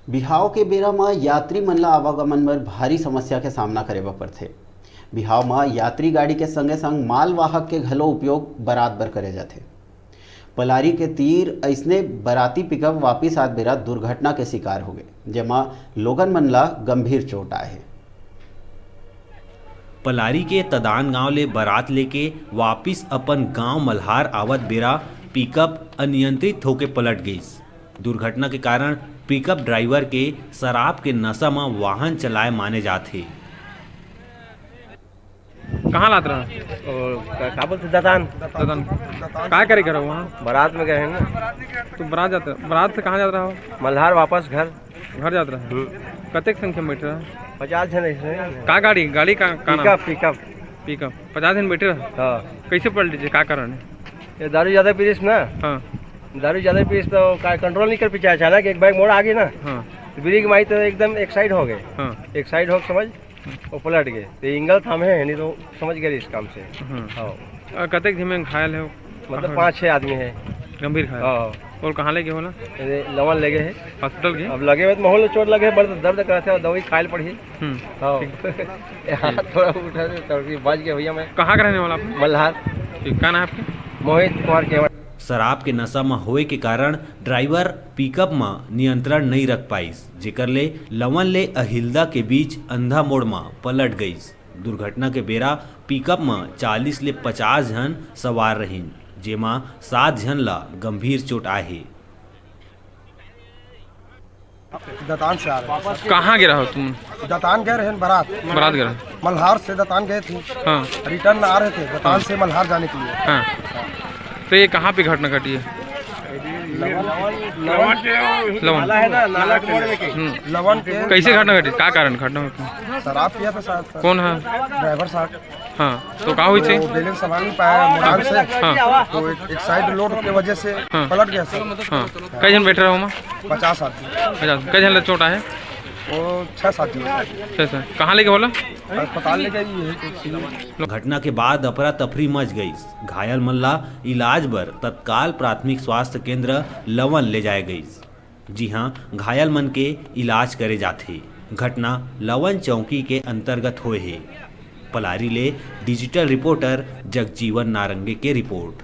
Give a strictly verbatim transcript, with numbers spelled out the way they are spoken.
बिहाव के बेरा म यात्री मन ला आवागमन बर भारी समस्या के सामना करे बर पड़थे। बिहाव म यात्री गाड़ी के संगे संग मालवाहक के घलो उपयोग बरात बर करे जाथे। पलारी के तीर अइसने बराती पिकअप वापिस आत बेरा दुर्घटना के शिकार होगे, जेमा लोगन मन ला गंभीर चोट आए हे। पलारी के तदान गांव ले बरात लेके वापिस अपन गांव मल्हार आवत बेरा पिकअप अनियंत्रित होके पलट गईस। दुर्घटना के कारण पिकअप ड्राइवर के शराब के नशा म वाहन चलाए माने जात हे। कहाँ लात रहा? और का, का बोलते, दतान। दतान। का करे करो वहाँ? बारात में गए हैं ना। तो बारात जात रहा, बारात से कहाँ जात रहा हो? मल्हार वापस घर। घर जात रहा। हम्म। कतेक संख्या में बैठ रहा? पचास जन ऐसे हैं। का गाड़ी, गाड़ी का, का नाम? Pickup, pickup. पिकअप। पचास जन बैठे रहा? हाँ। कैसे पलट लीजिए, का कारण है? ये दारू ज्यादा पीरिस ना। हाँ। दारू ज्यादा पीरिस तो का कंट्रोल नहीं कर पाए, अचानक एक बाइक मोड़ आ गई ना। हाँ। तो ब्रेक मारी तो एकदम एक साइड हो गए। हाँ। एक साइड हो समझ, वो पलट गए। तो एंगल थामे है, नहीं तो समझ गए इस काम से। हम्म। हाँ। अ, कतेक झिमे घायल है? मतलब कहाँ? पाँच छः आदमी है। गंभीर घायल? हाँ। और कहाँ लेके होला? अरे, लवन लेगे है। हॉस्पिटल के? अब लगे हुए तो माहौल चोट लगे, बड़ा दर्द करते हैं, दवाई खाए पड़ी। हम्म। हाँ। ठीक। यहाँ ठीक। थोड़ा उठा दे, तड़पी बच गया भैया मैं। कहाँ का रहने वाला आप? मल्हार। ठीक, का नाम है आपके? मोहित कुमार केवट। शराब के नशा म होए के कारण ड्राइवर पिकअप म नियंत्रण नइ रख पाइस, जेकर ले लवन ले अहिलदा के बीच अंधा मोड़ म पलट गइस। दुर्घटना के बेरा पिकअप म चालीस ले पचास झन सवार रहिन, जेमा सात झन ला गंभीर चोट आए हे। दतान से आ रहे हैं। कहाँ गिरा हो तुम? दतान गए रहे हैं बारात। बारात गिरा? मल्हार से दतान गए थे। हाँ। रिटर्न आ रहे थे दतान हाँ। से मल्हार जाने के लिए। हाँ। तो ये कहाँ पे घटना घटी है? लवन। नाला है ना, नाला के मोड़ में के। हम्म। लवन के। कैसे घटना घटी? का कारण घटना घटी? शराब पिया था साहब। कौन है? ड्राइवर साहब। हाँ, तो का हुई थी? वो बैलेंस संभाल नहीं पाया मुड़ान से। हाँ। तो एक, एक साइड लोड के वजह से हाँ। पलट गया सर। हाँ, कई झन बैठे रहो वहाँ? पचास आदमी। पचास। कई झन ला चोट आए? वो छः सात झन। छः सात। कहाँ लेके होला? अस्पताल लेके आई है। घटना के बाद अफरा तफरी मच गईस। घायल मन ला इलाज बर तत्काल प्राथमिक स्वास्थ्य केंद्र लवन ले जाए गईस, जिहां घायल मन के इलाज करे जाथे। घटना लवन चौकी के अंतर्गत होए हे। पलारी ले डिजिटल रिपोर्टर जगजीवन नारंगे के रिपोर्ट।